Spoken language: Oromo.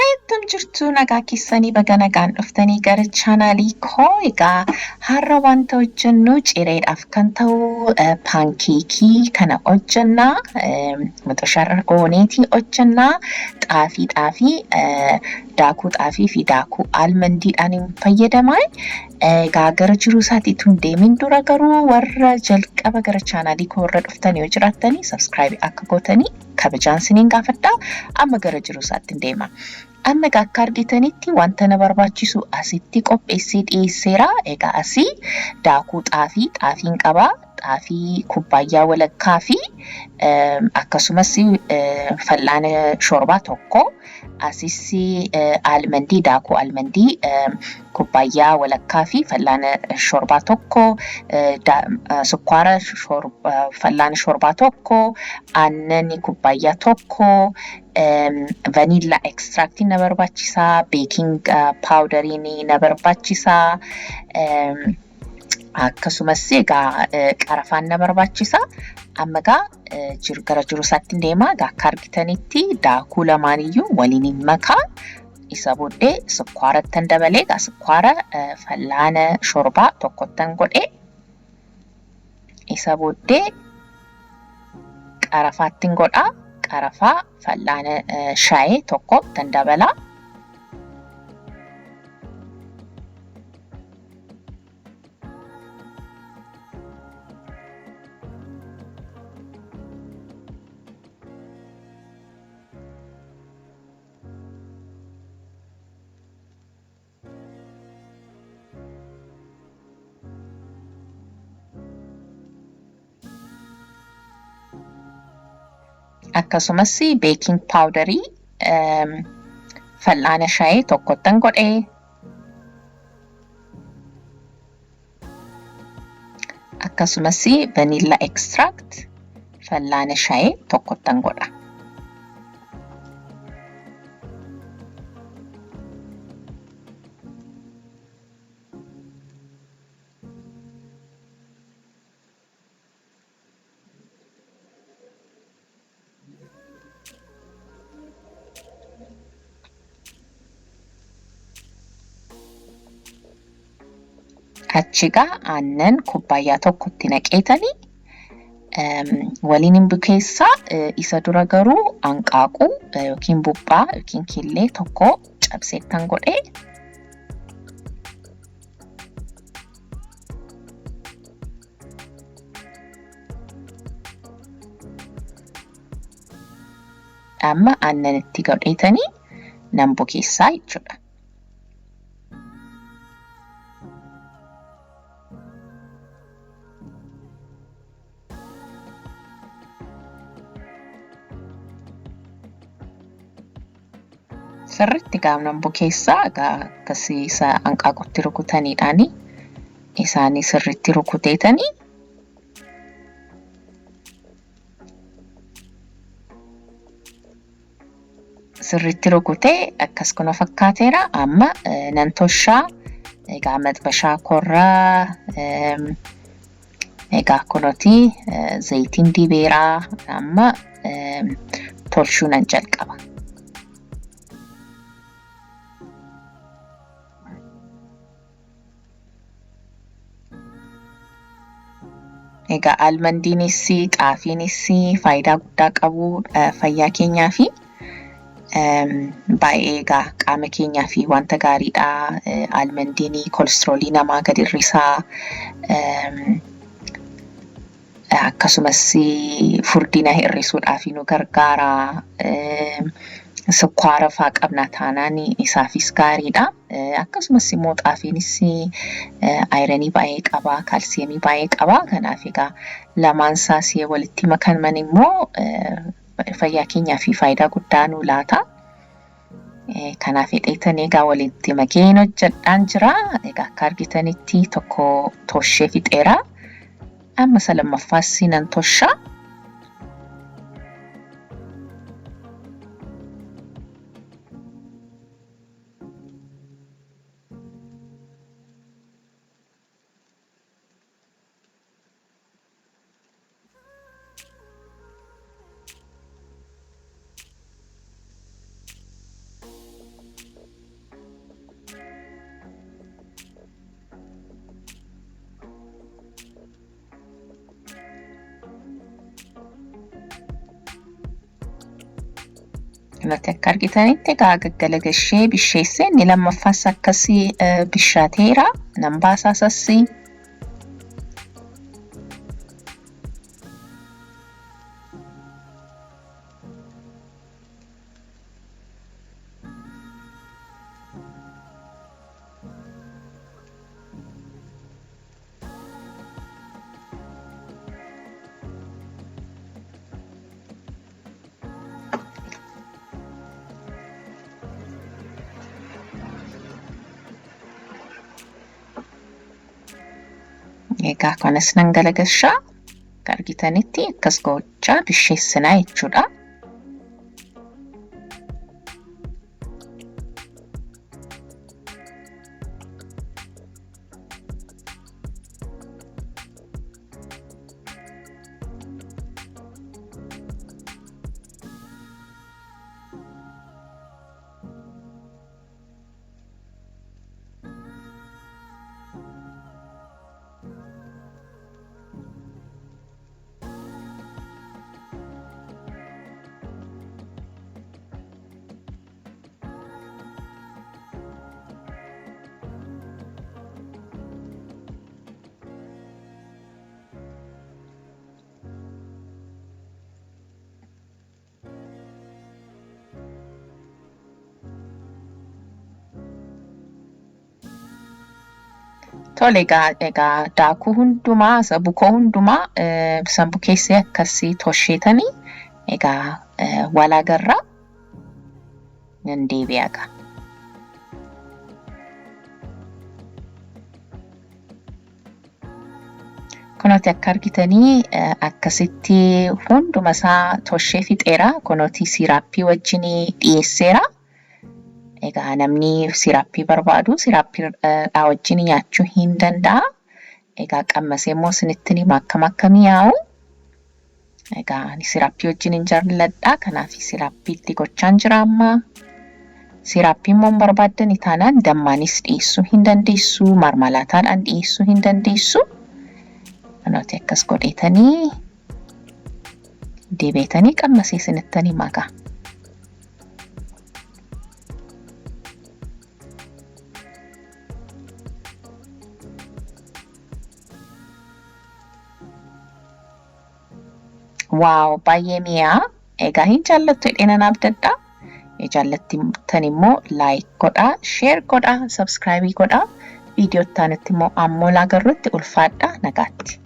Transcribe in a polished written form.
Akkam jirtu, nagaa keessanii? Baga nagaan dhuftanii gara chaanaalii koo. Egaa har'a wanta hojjennu cireedhaaf kan ta'u paankeekii kana hojjennaa. Mixasharra gooneetii hojjennaa. Xaafii, daakuu xaafii fi daakuu almandiidhaan hin fayyadamaa. Egaa gara jiruu isaatii tun deemin dura garuu warra jalqaba gara chaanaalii koo irra dhuftan yoo jiraattanii subscribe akka gootanii kabajaan siniin gaafadha. Amma gara jiruu isaatti deema. Amma egaa akka argitanitti wanta na barbaachisu asitti qopheessee dhiyeesseera. Egaa asii daakuu xaafii, xaafiin qabaa. Xaafii kubbaayyaa walakkaa fi akkasumas fal'aana shorbaa tokko. Asis almandii, daakuu almandii kubbaayyaa walakkaa fi fal'aana shorbaa tokko, sukkaara fal'aana shorbaa tokko, aannan kubbaayyaa tokko, vanilla extractiin na barbaachisaa, baking powderiin na barbaachisaa. Akkasumas egaa qarafaan na barbaachisa. Amma egaa gara jiru isaatti deema. Egaa akka argitanitti daakuu lamaaniyyuu waliin hin makaa. Isa booddee sukkaarattan dabalee, egaa sukkaara fal'aana shorbaa tokkottan godhee, isa booddee qarafaattin godhaa. Qarafaa fal'aana shaayee tokko tan dabalaa. Akkasumas baking powderii fal'aana shaayee tokkottan godhee, akkasumas vanilla extract fal'aana shaayee tokkottan godha. Achi egaa aannan kubbaayyaa tokkotti naqeetanii waliin hin bukeessaa. Isa dura garuu hanqaaquu yookiin buphaa yookiin killee tokko cabseettan godhee, amma aannan itti godheetanii nan bukeessaa jechuudha. Sirriitti gaafnan bukeessaa, egaa akkasii isa hanqaaqutti rukutaniidhaani isaanii sirriitti rukuteetanii sirriitti rukutee akkas kuna fakkaateera. Amma nan toshaa. Egaa maxbashaa korraa egaa kunooti zayitiin dibeeraa, amma tolchuu nan jalqaba. Egaa almandiinis xaafiinis faayidaa guddaa qabu fayyaa keenyaa fi baay'ee egaa qaama keenyaa fi wanta gaariidha. Almandiin kolestiroolii namaa gadi hir'isaa. Akkasumas furdina hir'isuudhaaf nu gargaara. Sukkaara fa'aa qabna taanaan isaafis gaariidha. Akkasumas immoo xaafiinis ironii baay'ee qaba, kaalsiyemii baay'ee qaba. Kanaaf egaa lamaan isaas walitti makaman immoo fayyaa keenyaa fi faayidaa guddaa nu laata. Kanaaf hidheetan egaa walitti makeen hojjedhaan jira. Egaa akka argitanitti tokko toshee fixeera. Amma isa lammaffaas nan toshaa. Kanatti akka argitanitti egaa gaggalagashee bisheessee inni lammaffaas akkasii bishaateera. Nan baasaasas. Egaa kanas nan galagashaa akka argitanitti akkas gochaa bisheessinaa jechuudha. Tole egaa daakuu hundumaa bukoo hundumaa sanbukeessee akkasii tosheetanii egaa wal agarraa nan deebi'a egaa. Kunooti akka argitanii akkasitti hunduma isaa toshee fixeera. Kunooti siiraappii wajjin dhiyeesseera. Egaa namni siiraappii barbaadu siiraappiidhaa wajjin nyaachuu hin danda'a. Egaa qammasee immoo isinitti hima akkam akka mi'aawu. Egaa ani siiraappii wajjin hin jaalladha. Kanaaf siiraappiitti gochaan jira amma. Siiraappii immoo hin barbaaddan taanaan dammaanis dhiyeessuu hin dandeessu. Marmalaataadhaan dhiyeessuu hin dandeessu. Kunooti akkas godheetanii dibeetanii qammasee isinittan hima egaa. Waaw baay'ee mi'aa. Egaa hin jaallattu jedhee nan abdadha. Yoo jaallattan immoo like godhaa, share godhaa, subscribe godhaa. Viidiyoo itti aanutti immoo ammoo agarrutti ulfaadhaa nagaatti.